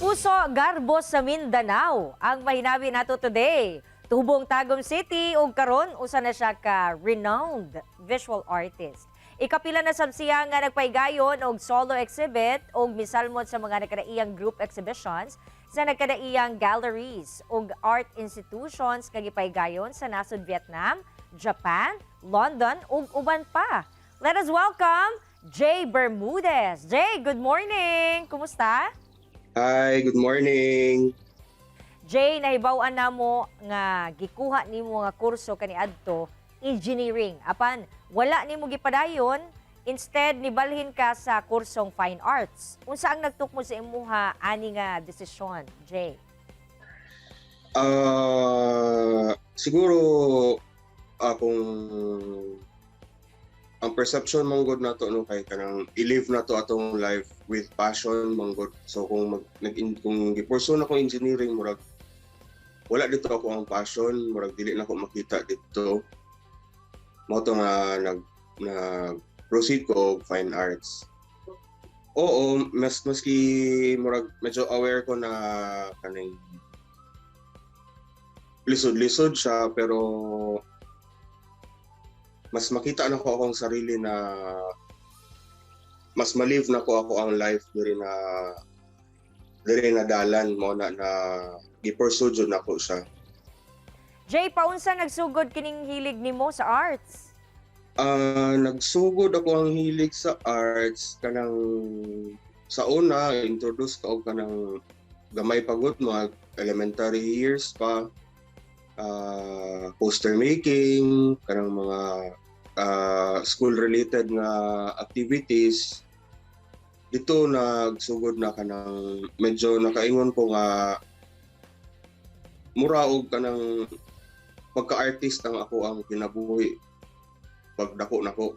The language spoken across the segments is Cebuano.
Kapuso, garbo sa Mindanao ang mahinabi nato today. Tubong Tagum City ug karon usa na siya ka renowned visual artist. Ikapila na sab siya nga nagpaygayon og solo exhibit ug misalmot sa mga nagkadaiyang group exhibitions sa nagkadaiyang galleries ug art institutions kag gipaygayon sa nasod Vietnam, Japan, London ug uban pa. Let us welcome Jay Bermudez. Jay, good morning. Kumusta? Hi, good morning. Jay, nahibaw-an namo nga gikuha nimo nga kurso kaniadto engineering. Apan wala nimo gipadayon, instead nibalhin ka sa kursong fine arts. Unsa ang nagtukmo sa imuha ani nga desisyon, Jay? Siguro akong ang perception man gud nato, no, kay kanang i-live nato atong life with passion man gud. So kung mag nag kung gi-pursue na ko engineering, murag wala dito ako ang passion, murag dili na ko makita dito. Mao to nga nag nag proceed ko og fine arts. Oo, maski murag medyo aware ko na kaning lisod-lisod siya, pero mas makita na ko akong sarili na mas ma-live na ko ako ang life diri na dalan mo na na gi-pursue jud nako siya. Jay, paunsa nagsugod kining hilig nimo sa arts? Nagsugod ako ang hilig sa arts kanang sa una introduce ka og kanang gamay pagod, mga elementary years pa, poster making, kanang mga school related nga activities. Dito nagsugod na kanang medyo nakaingon ko nga mura og kanang pagka-artist ang ako ang kinabuhi pagdako nako.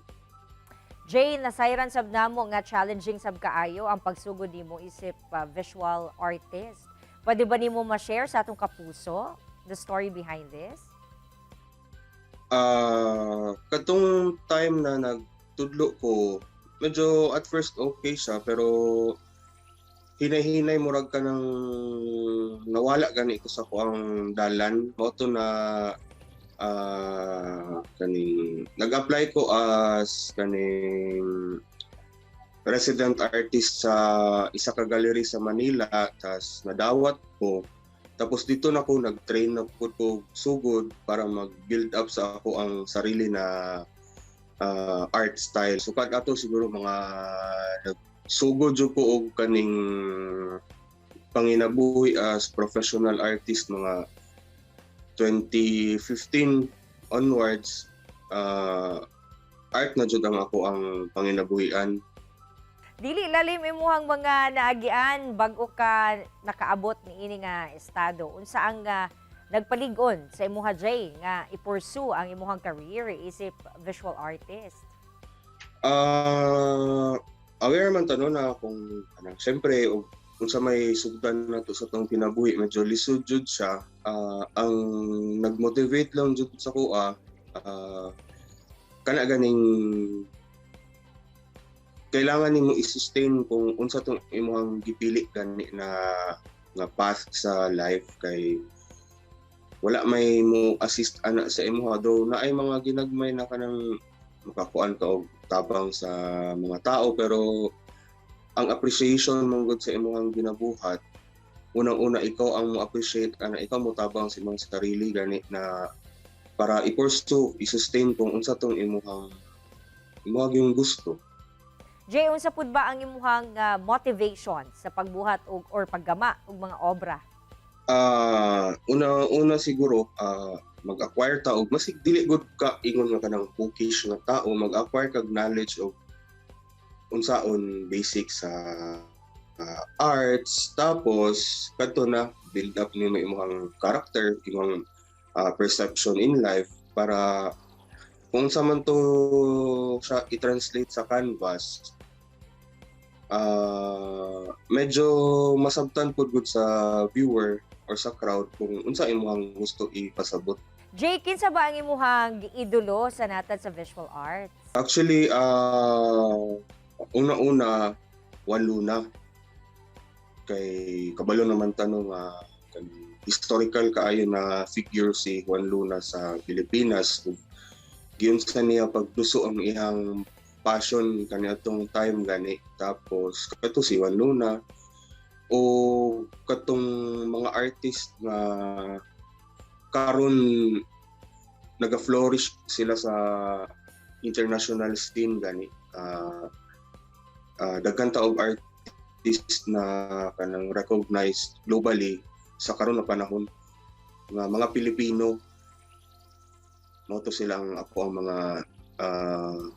Jay, nasayran sab namo nga challenging sab kaayo ang pagsugod nimo isip visual artist. Pwede ba nimo ma-share sa atong kapuso the story behind this? Katong time na nagtudlo ko, medyo at first okay siya, pero hinay-hinay murag ka ng nawala gani ko sa kuang dalan. Mao to na kaning nag-apply ko as kaning resident artist sa isa ka gallery sa Manila, tas nadawat ko. Tapos dito na ko nag-train na pud ko sugod para mag-build up sa ako ang sarili na art style. So kad ato siguro mga nagsugod jud ko og kaning panginabuhi as professional artist mga 2015 onwards, art na jud ang ako ang panginabuhian. Dili lalim imuhang mga naagian bag-o ka nakaabot niini nga estado. Unsa ang nagpalig-on sa imuha, Jay, nga i-pursue ang imuhang career isip visual artist? Aware man ta, no, na kung kanang syempre og unsa may sugdan nato sa tong kinabuhi, medyo lisod jud siya. Ang nag-motivate lang jud sa kuha, kana ganing kailangan nimo i-sustain kung unsa tong imong gipili gani na nga path sa life, kay wala may mo assist ana sa imuha, though naay mga ginagmay na kanang makakuan ka og tabang sa mga tao, pero ang appreciation man gud sa imong ginabuhat, unang-una ikaw ang mo appreciate ana, ikaw mo tabang sa imong sarili gani na para i-pursue, i-sustain kung unsa tong imuhang yung gusto. Jay, unsa pud ba ang imuhang motivation sa pagbuhat og or paggama og mga obra? Una-una siguro, mag-acquire ta og masig dili gud ka ingon nga kanang bookish nga tao, mag-acquire kag knowledge og unsaon basic sa arts. Tapos kadto na build up nimo imong character, imong perception in life, para kung sa man to siya i-translate sa canvas, medyo masabtan pud gud sa viewer or sa crowd kung unsa imong gusto ipasabot. Jay, kinsa ba ang imuhang giidolo sa natad sa visual arts? Actually, una-una, Juan Luna. Kay kabalo naman ta no nga kanang historical kaayo na figure si Juan Luna sa Pilipinas ug giunsa niya pagduso ang iyang passion kaniadtong time gani. Tapos kato si Juan Luna o katong mga artist nga karon naga-flourish sila sa international scene gani. Daghan ta og artist na kanang recognized globally sa karon na panahon nga mga Pilipino. Mao to sila ang ako ang mga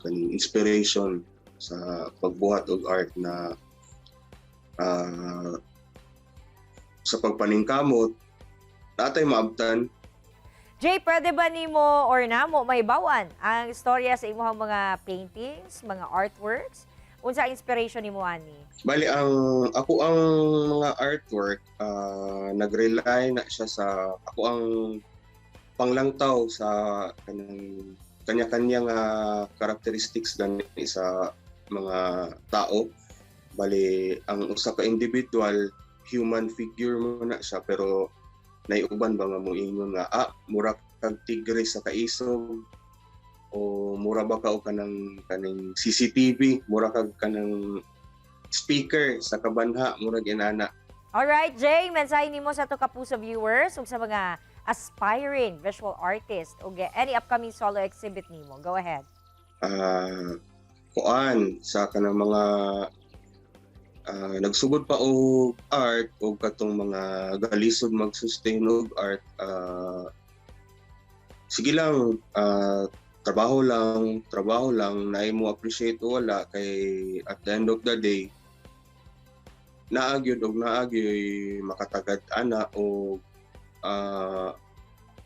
kaning inspiration sa pagbuhat og art na sa pagpaningkamot natay maabtan. Jay, pwede ba nimo or namo mahibaw-an ang istorya sa imong mga paintings, mga artworks? Unsa ang inspiration nimo ani? Bali, ang ako ang mga artwork, nag-rely na siya sa ako ang panglangtaw sa kanang kanya-kanya nga characteristics gani sa mga tao. Bali, ang usa ka individual, human figure mo na siya, pero naiuban ba nga moingon nga mura kag tigre sa kaisog o mura ba ka og kanang kaning CCTV, mura kag kanang speaker sa kabanha, murag inana. Alright, Jay, mensahe nimo sa ato Kapuso viewers ug sa mga aspiring visual artist ug any upcoming solo exhibit nimo. Go ahead. Kuan sa kanang mga nagsugod pa og art o katong mga galisod mag-sustain og art, sige lang, trabaho lang, trabaho lang, naay mo appreciate o wala, kay at the end of the day naa gyud og naa gyoy makatagad ana o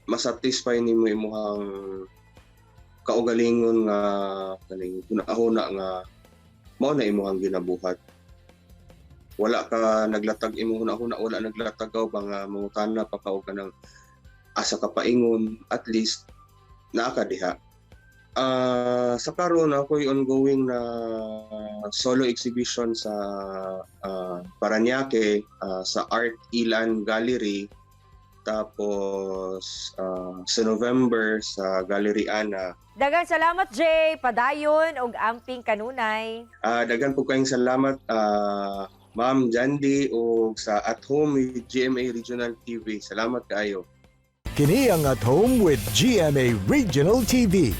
masatisfy nimo imong kaugalingon nga kaning hunahuna nga mao na imong ginabuhat. Wala ka naglatag imong hunahuna, wala naglatagaw ba nga mangutana pa ka og kanang asa ka paingon, at least naa ka diha. Sa karon ako'y ongoing na solo exhibition sa Paranaque, sa Art Ilan Gallery, tapos sa November sa Gallery Ana. Daghang salamat, Jay. Padayon ug amping kanunay. Daghan po kayong salamat, Ma'am Jandy, ug sa At Home with GMA Regional TV. Salamat kaayo. Kini ang At Home with GMA Regional TV.